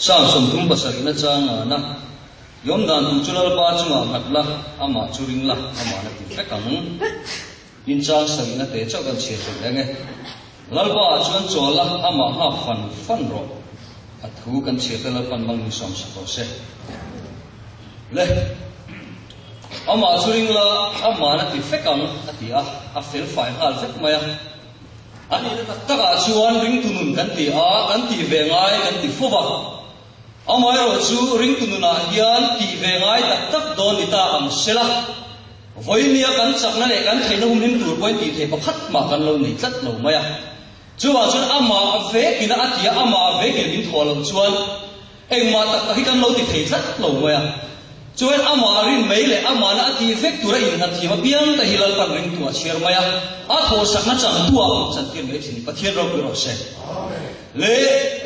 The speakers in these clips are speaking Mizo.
Psalm 37na changa na i awm dan tur chu Lalpa chungah nghat la, amah chu ring la, amah na ti vek ang. In chang sarihna te chauh kan chhiar theih reng e. Lalpa ah chuan chawl la, amah nghak fan fan rawh. A thu kan chhiar te Lalpan mang min sawm sak rawh se. Le, amah chu ring la, amah na ti vek ang, a ti a, a fel fai nghal vek mai a. A nihna tak takah chuan ringtu nun kan ti a, kan tih ve ngai kan ti fo va. Amaherawhchu ringtu nunah hian tih ve ngai tak tak dawn ni ta ang sela, vawinia kan chakna leh kan theihna humhim tur pawhin tih theih pakhat mah kan lo nei tlat lo mai a. Chuvang chuan amah vekina a ti a, amah vekin min thawh loh chuan Engmah tak tak hi kan lo ti thei tlat lo mai a. Chuan amah rin mai leh amahna a tih vek tura innghat thiam apiang te hi Lalpan ringtu a chhiar mai a, a thawhsakna changtu ah min chantir mai thin. Pathian ropui rawh se. Le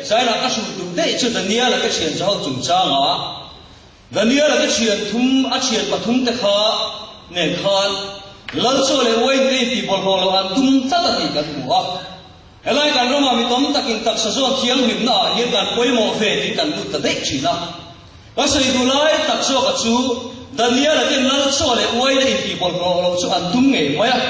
Zainah ka hrulh duh daih chu Daniel-a te thian chaho chungchangah Daniel-a te thian thum a thian pathum te kha nen khan Lal chaw leh uain te intih bawlhhlawh loh an tum tlat a tih kan hmu a. Helai kan ramah mi tam takin taksa zawn thianghlimna ah hian kan pawimawh ve tiin kan lut ta daih thin a. Ka sawi duh lai tak zawka chu Daniel-a ten lal chaw leh uaina intih bawlhhlawh loh chu an tum ngei mai a.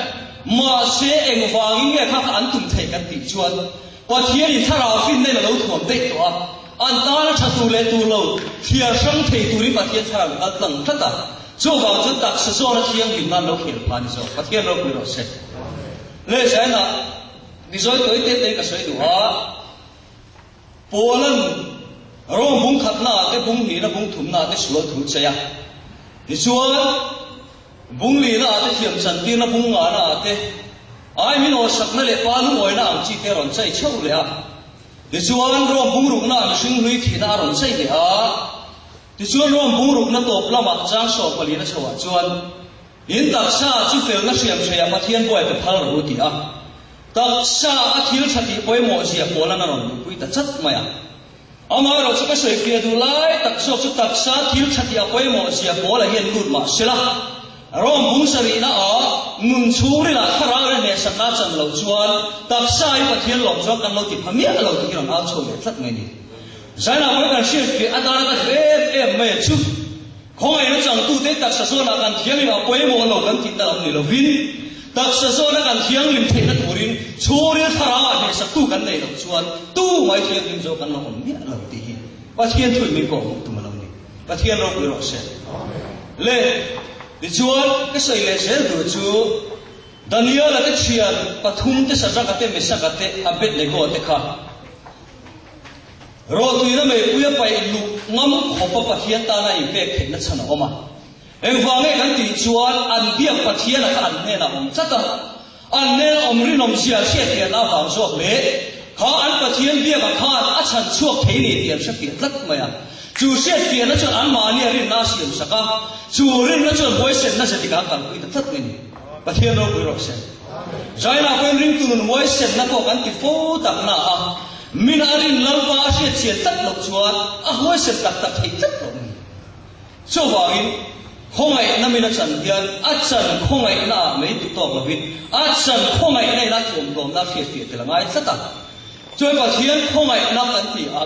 Mahse engvangin nge kha kha an tum theih kan tih chuan Pathianin thlarau finna in a lo thuam daih tawh a, an tana tha tur leh tur lo thliar hrang thei turin Pathian thlarau in kal tlang tlat a. Chuvang chuan taksa zawna thianghlimna an lo khel pha a ni zawk. Pathian ropui rawh se. Leh Zainah. Mizawi tawi te te ka sawi duh a, Paula'n Rome bung khatna ah te, bung hnihna, bung thumna ah te sual thu chei a. Tichuan, bung lihna ah te thiam chantirna bung ngahna ah te, ai min awsakna leh pa lungawina ang chi te a rawn chei chho leh a. Tichuan, Rome bung rukna ah mihring hlui thihna a rawn chei leh a. Tichuan, Rome bung rukna tawp lamah chang sawmpalina chhoah chuan, In taksa chu felna hriam hreia Pathian buai pe phal rawh u ti a, taksa a thil tha tih pawimawh zia Paula'n a rawn luhpui ta chat mai a. Amaherawh chu ka sawifiah duh lai tak zawk chu taksa thil tha tih a pawimawh zia Paula hian lut mah sela, Rome bung sarihna ah nun chhungrilah thlarau leh hnehsakna a chan loh chuan taksa hi Pathian lawm chuan kan lo ti pha miah lo tih hi rawn au chho leh tlat mai a ni. Zainah pawhin kan hriatfiah atana ka duh em em mai a chu. Khawngaihna changtute taksa zawnah kan thianghlim a pawimawh lo kan tih ta lam ni lovin, taksa zawna kan thianghlim theihna turin chhungril thlarauah hnehsaktu kan nei loh chuan tumah i thianghlim zawk kan lo awm miah lo tih hi Pathian thuin min kawhhmuh tum a lo ni. Pathian ropui rawh se. Le, tichuan ka sawi leh zel tur chu Daniel-a te thian pathum te Sadraka te Mesaka te Abednego te kha Rawhtuina meipui a paih luh ngam khawpa Pathian tana inpek theihna chhan a awm a. Engvang nge kan tih chuan an biak Pathiana kha an hnenah awm tlat a, an hnena awm rinawmzia hriatfiahna avang zawk leh kha an Pathian biaka khan a chhan chhuak thei ni tih an hrefiah tlat mai a. Chu hriatfiahna chuan anmahnia rinna a siamsak a, chu rinna chuan huaisenna zetikah a kalpui ta tlat mai a ni. Pathian ropui rawh se. China pawhin ringtu nun huaisenna pawh kan ti fo tak na a, Min a rin Lalpa a hriatchhiat tlat loh chuan a huaisen tak tak theih tlat loh a ni. Chuvangin, khawngaihna min a chan hian a chan khawngaihna ah mai duh tawk lovin a chan khawngaihna in a thuamhlawmna a hriatfiah tel a ngai tlat a. Chuan Pathian khawngaihna kan ti a,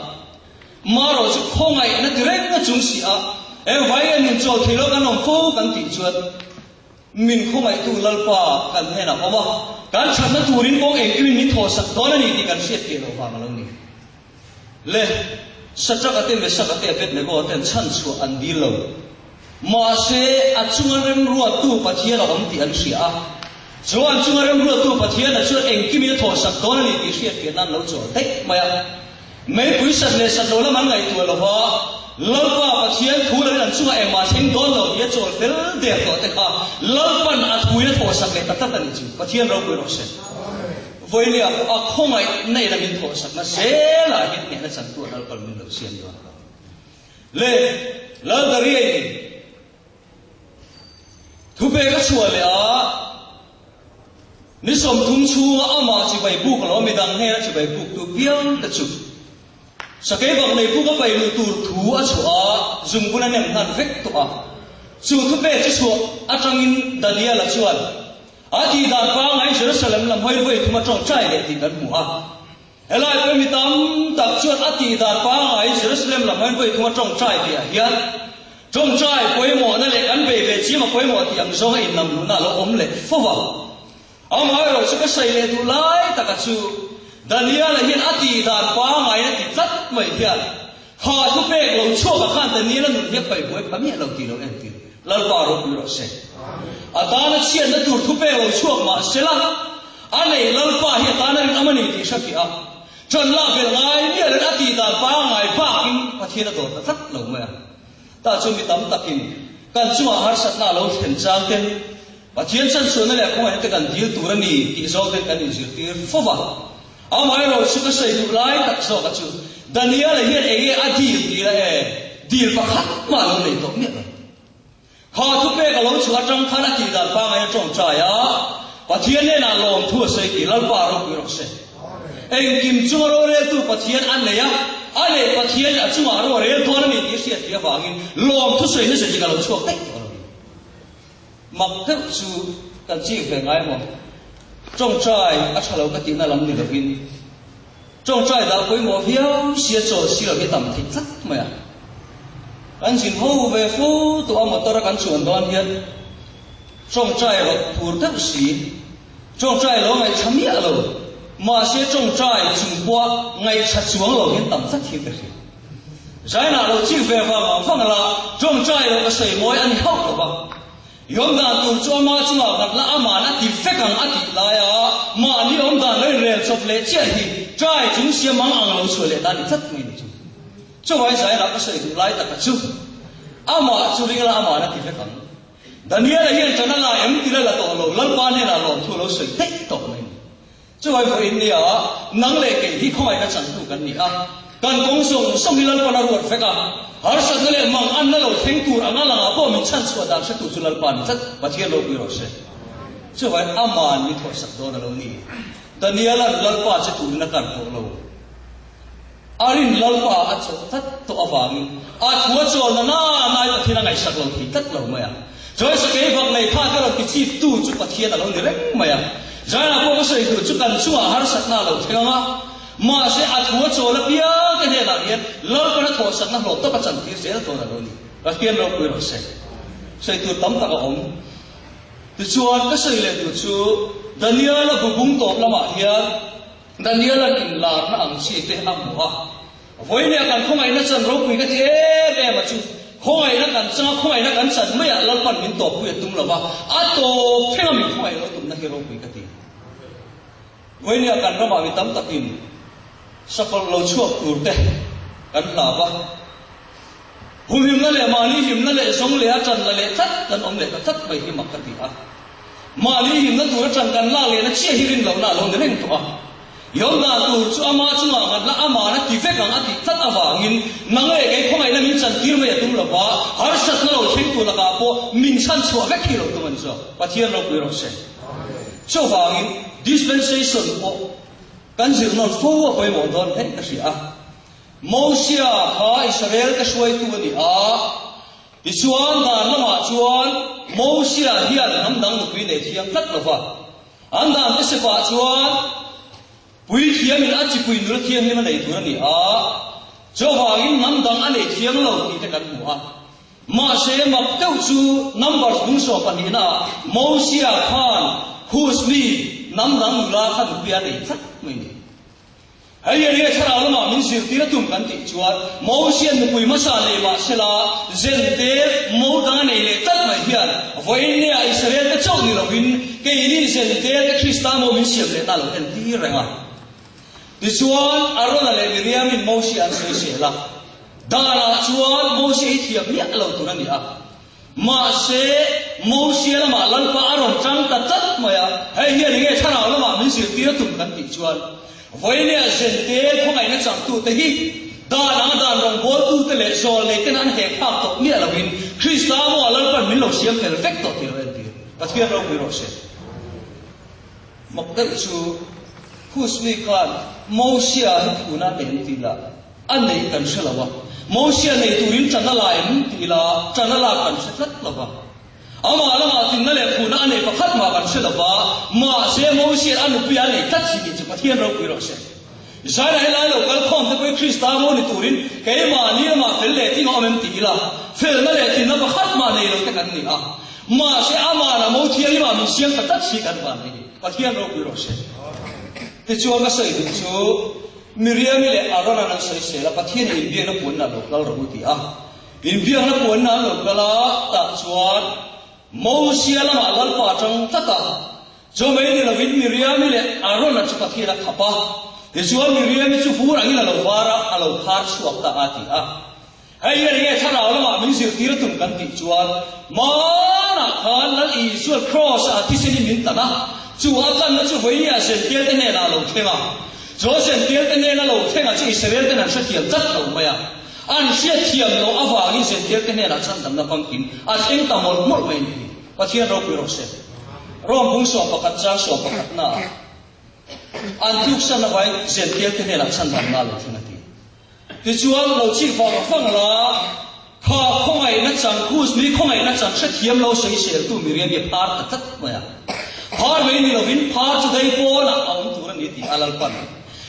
marawh chu khawngaihna ti reng a chung si a, engvai nge nun chawl thei lo kan awm fo kan tih chuan, Min khawngaihtu Lalpa kan hnenah awm a, kan thatna turin kawng engkimin min thawhsak dawn a ni tih kan hriat piah loh vang a lo ni. Le, Sadraka te, Mesaka te, Abednego ten chhanchhuah an dil lo. Mahse, a chunga remruattu Pathian a awm tih an hria a. Chu an chunga remruattu Pathiana chuan engkimin a thawhsak dawn a ni tih hriat piah nan lo chawl daih mai a. Meipui sat leh sat lo lam an ngaihtuah lo va, Lalpa Pathian thu loin an chungah engmah thleng dawn lo tih a chawl fel der tawh te kha Lalpan a thuin a thawhsak leh ta tlat a nih chu. Pathian ropui rawh se. Vawinia pawh a khawngaihna in a min thawhsakna zelah hian hnehna chantu a Lalpan min lo siam dawn a. Le Laldariain Thupek a chhuah leh a, ni 30 chhunga amah chibai buk lo midang hnena chibai buktu piang te chu sakei bak nei buk a pai luh tur thu a chhuah a, zungbun a nem hnan vek tawh a. Chu thupek chu chhuah atangin Daniel-a chuan a tih dan pangngai Jerusalem lam hawi vawi thum a tawngtai leh tih kan hmu a. Helai pawh mi tam tak chuan a tih dan pangngai Jerusalem. Jerusalem lam hawiin vawi thuma tawngtai tihah hian tawngtai pawimawhna leh kan bei ve chiam a pawimawh tih ang zawnga innamluhna a lo awm leh fo va. Amaherawh chu ka sawi leh duh lai taka chu Daniel-a hian a tih dan pangngai a ti tlat mai hian kha thupek lo chhuakah khan Daniel-a nun hi a khawi buai pha miah lo tih lo entir Lalpa ropui rawh se. A tana chhiatna tur thupek lo chhuak mah sela a nei Lalpa hi a tana rinawm a ni tih hre fiah a, ṭan lak belh ngai miah loin a tih dan pangngai bakin Pathian a dawr ta tlat lo mai a. Tah chu mi tam takin kan chungah harsatna a lo thlen chang ten Pathian chanchhuahna leh khawngaihna te kan dil tur a ni tih zawk ten kan inzirtir fo va. Amaherawh chu ka sawi duh lai tak zawk a chu Daniel-a hian eng nge a dil tih la e, dil pakhat mah a lo nei tawh miah lo. Kha thupek a lo chhuah atang khan a tih dan pangngai a tawngtai a, Pathian hnenah lawmthu a sawi tih Lalpa a ropui rawh se. Engkim chunga roreltu Pathian a nei a, a neih Pathian a chungah ro a rel dawn a ni tih a hriat tih avangin lawmthu sawina zetin a lo chhuak daih tawh a lo ni. Mak deuh chu kan chik ve ngai maw? Tawngtai a tha lo ka tihna lam ni lovin tawngtai dah pawimawh viau sia chawl si lo hi a tam thei tlat mai a. Kan zin ho ve fo tawh a motor a kan chuan dawn hian tawngtai rawt phur deuh si, tawngtai lo ngaihthla miah lo, mahse tawngtai chung pawha ngaihthla chuang lo hian tam tlat hi ka hria. Zainah lo chik ve vang ang vang la, tawngtai lo ka sawi mawi a ni hauh lo va. I awm dan tur chu ama chungah nghat la, aman a ti vek ang a tih laia mahni awm dan lo inrel chawp leh chiah hi trai chung siam ang ang lo chhuah leh ta ni tlat mai ni chu. Chuvai Zainah ka sawi duh lai taka chu amah chu ring la aman a ti vek ang. Daniela hian ṭan a la em ti la la tawh lo, Lalpa hnenah lawmthu a lo sawi daih tawh mai ni. Chuvai vawiin nia, nang leh kei hi khawngaihna chantu kan ni a, kan kawng zawng zawng hi Lalpan a ruat vek a, harsatna leh mang anna lo thleng tur anga langah pawh min chhanchhuah dan hretu chu Lalpa ni tlat, Pathian ropui rawh se. Chuvai aman mi thawhsak dawn a lo ni. Daniela'n Lalpa che turin a kar tawh lo. A rin Lalpa a chawlh tlat tawh avangin a thu a chawl na na nai Pathian a ngaihsak lo thei tlat lo mai a. Chuan sakei vak nei kha te rawn ti chip tu chu Pathian a lo ni reng mai a. Zainah pawh ka sawi tur chu kan chungah harsatna a lo thleng ang a, mahse a thu a chawl apiang te hnenah hian Lalpan a thawhsakna hlawm tawp a chantir zel dawn a lo ni. Pathian ropui rawh se. Sawi tur tam tak a awm. Tichuan ka sawi leh tur chu Daniel-a bubung tawp lamah hian Daniel-a'n inlarna ang chi te a hmu a. Vawinia kan khawngaihna chan ropui ka ti em em a chu, khawngaihna kan changa khawngaihna kan chan maiah Lalpan min tawppui a tum lo va, a tawp thlenga min khawngaih lo tumna hi ropui ka ti. Vawinia kan ramah mi tam takin sakawlh lo chhuak tur te kan hlau a, humhimna leh mahni himna leh zawng leh a ṭan la leh tlat kan awm leh ta tlat mai hi mak ka ti a. Mahni himna tur atang kan lak lehna chiah hi rin lohna a lo ni reng tawh a. Yawmdan tur chu ama chungah nghat la aman a ti vek ang a tih tlat avangin nang leh kei khawngaihna min chantir mai a tum lo va, harsatna lo thleng tur lakah pawh min chhanchhuah vek hi lo tum a ni zawk. Pathian ropui rawh se. Chuvangin dispensation pawh kan zir nawn fo a pawimawh dawn hle ka hria a. Mosia kha Israel te hruaitu a ni a. Tichuan, dan lamah chuan Mosia hian hnam dang nupui nei thiam tlat lo va. An dan te sepah chuan puithiamin a chipui nula thianghlim a nei tur a ni a, chuvangin hnam dang a nei thiang lo tih te kan hmu a. Mahse, mak deuh chu Numbers bung 12 naah Mosia khan Husmi hnam dang nula kha nupui a nei tlat mai ni. Hei hian nge thlarau lamah min zirtir a tum kan tih chuan Mosian nupui hmasa nei mah sela Zente mo dang a nei leh tlat mai hian vawiin nia Israel te chauh ni lovin keini Zente te Krista mo min siam lehna a lo entir reng a. Tichuan Arona leh Miriamin Mosia an sawi sel a, danah chuan Mosia hi thiam miah lo tur a ni a. Mahse, Mosia lamah Lalpa a rawn tang ta tlat mai a, hei hian enge thlarau lamah min zirtir a tum kan tih chuan, Vawinia Zente khawngaihna changtute hi dan anga dan rawngbawltute leh zawlneiten an hek phak tawh miah loin Krista maw Lalpan min lo siam fel vek tawh tih lo entir Pathian ropui rawh se. Mak deuh chu Husmi khan Mosia hi phuna a nei an tih lah. A neih kan hre lo a, Mosia nei turin ṭan a la em tih la ṭan a lak kan hre tlat lo va. Amah lamah tlinna leh phuhna a neih pakhat mah kan hre lo va, mahse Mosia'n a nupuia a nei tlat si tih chu Pathian ropui rawh se. Zaina helai lo kal khawm te pawh hi Krista. Krista mo ni turin keimahni lamah fel leh tling a awm em ti ila, felna leh tlinna pakhat mah nei lo te kan ni a. Mahse amah a mo thianghlimah min siam ta tlat si kan van ni. Pathian ropui rawh se. Tichuan ka sawi duh chu Miriami leh Aaron-a'n an sawi sel a, Pathianin inbiakna puanna a lo kal rawh u ti a. Inbiakna puanna an lo kal a, tah chuan Mosia lamah Lalpa a tang tlat a. Chu mai ni lovin Miriami leh Aaron-a chu Pathian a khap a. Tichuan Miriami chu vur angin a lo var a, a lo phar chhuak ta a ti a. Hei hian enge thlarau lamah min zirtir a tum kan tih chuan hmanah khan Lal Isua'n Kraws-ah a thisenin min tan a, chu a tlanna chu vawinia Zentialte hnenah a lo thleng a. Chu Zentialte hnena lo thleng a chu Israelte-n an hrethiam tlat lo mai a. An hriatthiam loh avangin Zentialte hnenah chhandamna famkim a thleng ta mawlh mawlh mai a ni. Pathian ropui rawh se. Rom bung 11 chang 11 naah an tluksan avangin Zentialte hnenah chhandamna a lo thleng a ti. Tichuan, lo chik vang vang la, kha khawngaihna chang, Kus mi khawngaihna chang hrethiam lo sawiseltu Miriam hi a phar ta tlat mai a. Phar mai ni lovin phar chu dai pawnah a awm tur a ni tih a Lalpan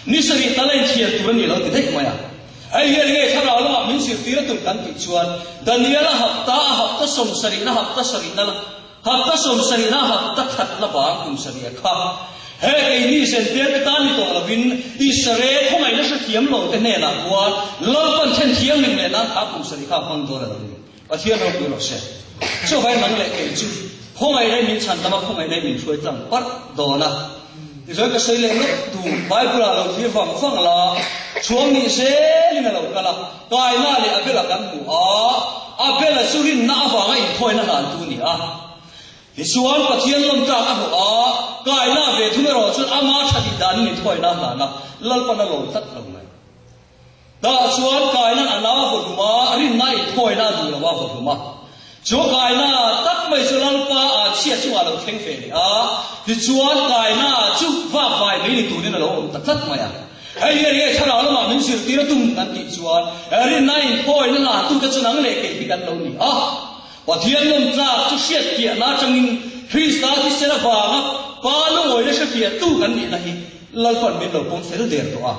ni sarih tal a inthian tur a ni lo ti daih mai a. Hei hian nge thlarau lamah min zirtir a tum kan tih chuan Daniel-a hapta a hapta sawmsarihna hapta sarihna la Hapta sawmsarihna hapta khat la bang kum sarih a kha. He keini Zential te tan ni tawh lovin Israel khawngaihna hrethiam lo te hnenah khuan Lalpan then thianghlim leh nan kha kum sarih kha a hmang dawn a lo ni. Pathian ropui rawh se. Chuvai nang leh kei chu khawngaihna in min chhan tam a, khawngaihna in min hruai tlang parh dawn a. Tichuan ka sawi leh lawk duh, Bible ah lo thlir vang vang la, chhuang nih zelin a lo kal a, Kaina leh Abel-a kan hmu a, Abel-a chu rinna avanga inthawina hlantu a ni a. Tichuan, Pathian lawm tlak a hlawh a, Kaina ve thung erawh chuan ama tha tih danin inthawina a hlan a, Lalpan a lawm tlat lo mai. Tah chuan Kaina'n a nau a vaw hlum a, rinna inthawina a duh lo a vaw hlum a. Chu Kaina tak mai chu Lalpa a chhia chungah a lo thleng ve leh a, tichuan Kaina chu vakvai mai ni turin a lo awm ta tlat mai a. Hei hian nge thlarau lamah min zirtir a tum kan tih chuan rinna inthawina hlantute chu nang leh kei hi kan lo ni a. Pathian lawmtlak chu hriatfiahna atangin Krista thisen avanga Pa lungawina hrefiahtu kan nihna hi Lalpan min lo pawm fel der tawh a.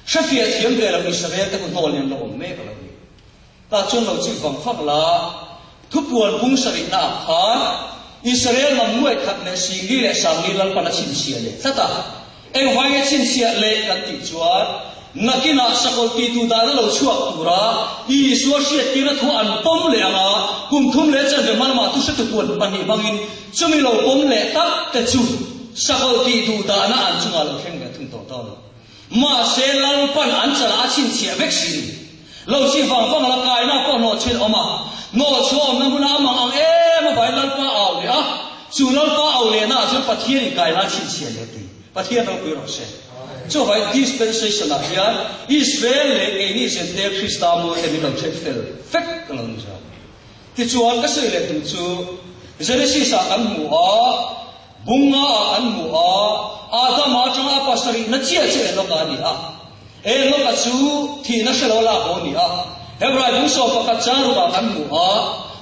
Hrefiah thiam ve lo Israel te ku hnawl in an lo awm mek a lo ni. Tah chuan lo chik vang vang la, thupuan bung sarihna ah khan Israel lam nuai khat leh singli leh sangli Lalpan a chhinchhiah leh tlat a. Engvai nge chhinchhiah leh kan tih chuan nakinah sakawlh titu dan a lo chhuak tura Isua hriattirna thu an pawm leh anga kum thum leh chanve hma lamah thu hretu puan pahnih hmangin chumi lo pawm leh tak te chu sakawlh tihduh dahna an chungah lo thleng ve thung tawh dawn. Mahse Lalpan an chalah a chhinchhiah vek si ni. Lo chi vang vang la kaina pawh hnawhchhin awm a, hnawhchhuah awmna hmuna a mang ang em avangin Lalpa a au leh a, chu Lalpa au lehna ah chuan Pathian in kaina a chhinchhiah leh tui. Pathian ropui rawh se. Chuvangin dispensation ah hian Israel leh keini Zente Krista mawi te min lo then fel vek a lo ni zawk. Tichuan ka sawi leh duh chu Genesis ah kan hmu a, Bunga ah kan hmu a, Adama atanga a pasarihna chiah chu Enoka a ni a. Enoka chu thihna hre lo lak haw a ni a. Hebrai bung 11 chang rukah kan hmu a,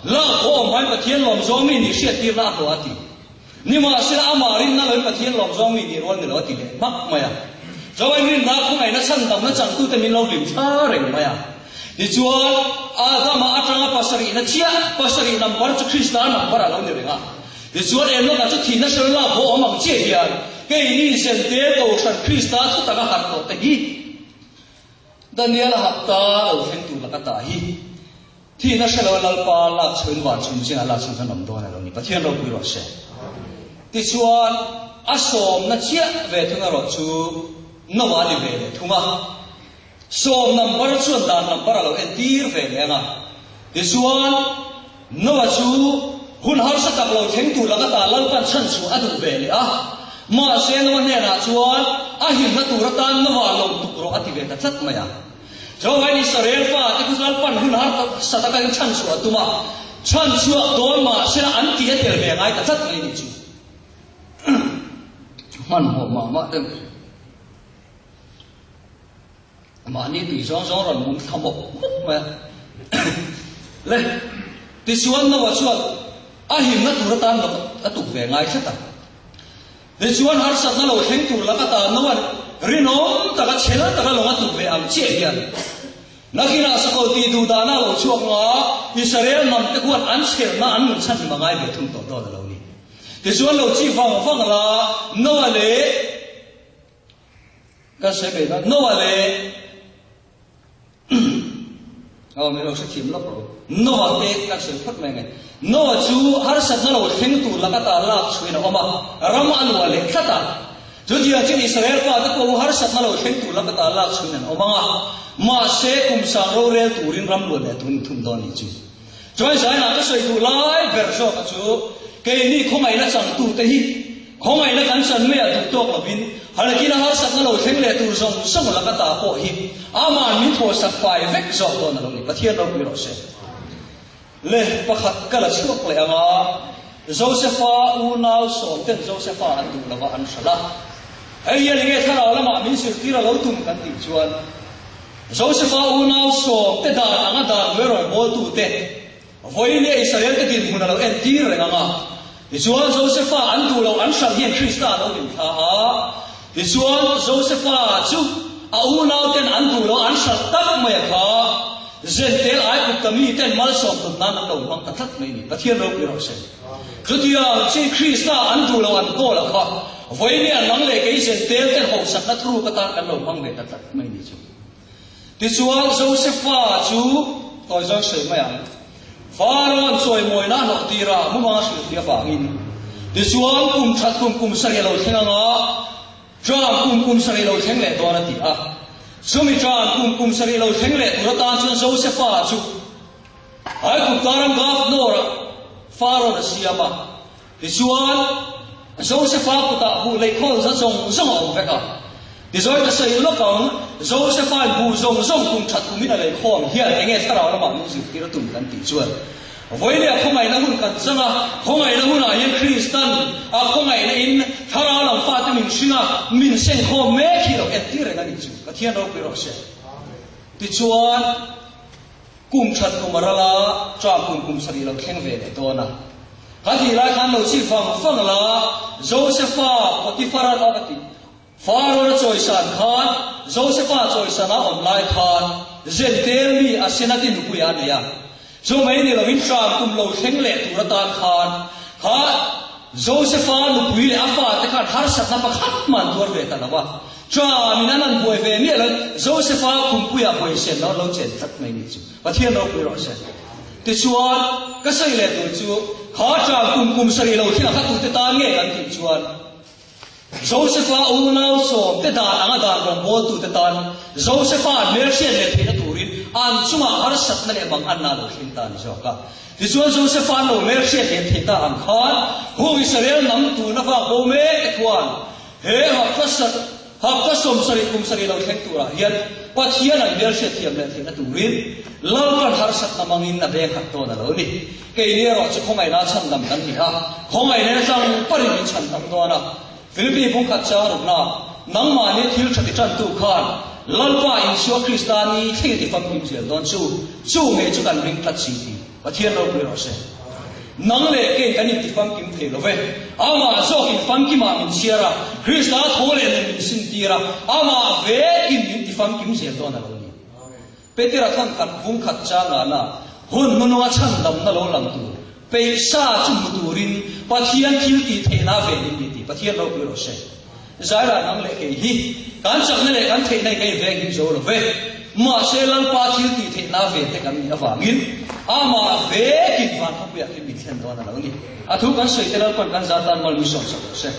lak haw awm hmain Pathian lawm zawng mi nih hriattirna a hlawh a ti. Nimahsela amah rinna loin Pathian lawm zawng mi nih rual ni lo a ti leh hmak mai a. Zoain rinna khawngaihna chhandamna changtute min lo hlim thla reng mai a. Tichuan, Adama atanga pasarihna chiah, pasarih number chu Krista number a lo ni reng a. Tichuan, Enoka chu thihna hre lak haw awm ang chiah hian keini Zente Kohhran Krista thutak a harh tawh te hi Daniel-a hapta lo thleng tur laka tah hi thihna hre lo Lalpa lak chhoin van chhun zingah lak chhun khan awm dawn a lo ni. Pathian ropui rawh se. Tichuan, a sawmna chiah ve thung erawh chu Noah a ni ve leh thung a. Sawm number chuan dan number a lo entir ve leh ang a. Tichuan, Noah chu hun harsa tak lo thleng tur laka ta Lalpan chhan chhuah a duh ve leh a. Mahse, Noah hnenah chuan a himna tur atan Noah lo tuk rawh a ti ve ta tlat mai a. Jehovain Israel fate khu chu Lalpan hun harsa taka in chhan chhuah a tum a, chhan chhuak dawn mahsela an tih a tel ve ngai ta tlat mai a nih chu. Hmanhmawh mah mah deuh. Mahni tui zawng zawng rawn mum thla mawp mawp mai a. Le, tichuan Noah chuan a himna tur atan lo a tuk ve ngai tlat a. Tichuan harsatna lo thleng tur laka ta Noah. Rinawm taka chhel taka lawng a tuk ve ang chiah hian nakinah sakawlh tih duh dahna a lo chhuak nga, Israel hnamte khuan an chhelna an nun chhan hlim a ngai ve thung tawh dawn a lo ni. Tichuan lo chi vang vang la, Noah leh kan sawi mai dawn, Noah leh Aw, min lo hrethiam lawk rawh u. Noah te kan sawi phawt mai ange. Noah chu harsatna lo thleng tur laka ta lak chhuin a awm a, ram a luah leh tlat a. Chutiang chuan Israel fate pawh hu harsatna lo thleng tur laka ta lak chhuin an awm ang a, mahse kum sang rorel turin ram luah leh tur in thum dawn nih chu. Chuan Zainah ka sawi duh lai ber zawka chu keini khawngaihna changtute hi Khawngaihna kan chan mai ah duh tawk lovin halakina harsatna lo thleng leh tur zawng zawng laka ta pawh hi Aman min thawhsak fai vek zawk dawn a lo ni. Pathian ropui rawh se. Le pakhat ka la chhuak leh ang a, Josefa unau sawmten Josefa an duh lova an hralh a. Hei hian enge thlarau lamah min zirtir a lo tum kan tih chuan Josefa unau sawmte dan anga dan hnuai rawngbawltute Vawiin Israel-te dinhmun a lo entir reng ang a. Tichuan, Josefa an duh loh an hralh hian Krista a lo inthla a. Tichuan, Josefa chu a unauten an duh loh an hralh tak mai a kha. Zentel Aigupta miten malsawm tum nan an lo hmang ta tlat mai a ni. Pathian ropui rawh se. Chutiang chi Krista an duh loh an kawl a kha. Vawiin an nang leh kei Zentel ten hauhsakna thuruk atan kan lo hmang ve ta tlat mai a ni chu. Tichuan, Josefa chu tawi zawng sawi mai ang, Farao'n chawimawina a hlawh tir a, mumanga hrilhfiah avangin. Tichuan, kum that kum kum sarih a lo thleng ang a, ṭam kum kum sarih a lo thleng leh dawn a ti a. Chumi ṭam kum kum sarih lo thleng leh tur atan chuan Josefa chu Aigupta ram governor-ah Farao'n a siam a. Tichuan, Josefa kutah buh lei khawl za zawng zawng a awm vek a. Tizawi ka sawi lawk ang, Josefa'n buh zawng zawng kum that kumin a lei khawm hian enge thlarau lamah min zirtir a tum kan tih chuan, Vawinia khawngaihna hun kan chang a, khawngaihna hunah hian Kristan a khawngaihna in thlarau lam fate min hring a, min sengkhawm mek hi lo entir reng a nih chu. Pathian ropui rawh se. Tichuan. Kum that kum a ral a, ṭam kum kum sarih lo thleng ve leh dawn a. Ka tih lai khan lo chhi vang vang la, Josefa Potiphar-a ka ti. Farawn a chawisan khan, Josefa chawisan a awm lai khan Zentel mi Asenath-i nupui a nei a. Chu mai ni lovin ṭam kum lo thleng leh tur atan khan kha Josefa nupui leh a fate khan harsatna pakhat mah an tuar ve ta lo a. Ṭamin an han buai ve miah lo, Josefa khumpuiah buaisen lo an lo chen tlat mai ni chu. Pathian ropui rawh se. Tichuan, ka sawi leh tur chu, kha ṭam kum kum sarih lo thil a kha tute tan nge kan tih chuan, Josefa unau sawmte dan anga dan rawngbawltute tan Josefa an hmelhriat leh theihna turin an chungah harsatna leh manganna a lo thleng ta a ni zawk a. Tichuan, Josefa an lo hmelhriat leh theih ta ang khan, hung Israel hnam tuna vak bo mek te khuan, He hapta sat, hapta 70 kum sarih lo thleng turah hian Pathian an hmelhriat thiam leh theihna turin Lalpan harsatna mangin a beng khat dawn a lo ni. Keini erawh chu khawngaihna chhandam kan ni a, khawngaihna atang parin min chhandam dawn a. Philippi bungkhat chang rukna, Nangmahni thil tha ti tantu khan Lalpa Isua Krista ni thleng i ti famkim zel dawn chu, chu ngei chu kan ring tlat si ti Pathian ropui rawh se. Nang leh kei kan inti famkim thei lo ve. Amah zawk in famkimah min chhiar a, Krista tho leh nun min sintir a, amah vekin min ti famkim zel dawn a lo ni. Petera thawn khat vung khat changana hun hnununga chhandamna lo lang tur peihsa chu hmu turin Pathian thil tih theihna ve in ni tih Pathian ropui rawh se. Zaira nang leh kei hi kan chakna leh kan theihna in kan inveng him zo lo ve. Mahse Lalpa thil tih theihna ve te kan nih avangin amah vekin van khawpuiah khi min thlen dawn a lo ni. A thu kan sawi te Lalpan kan zar tan mal min sawmsak rawh se.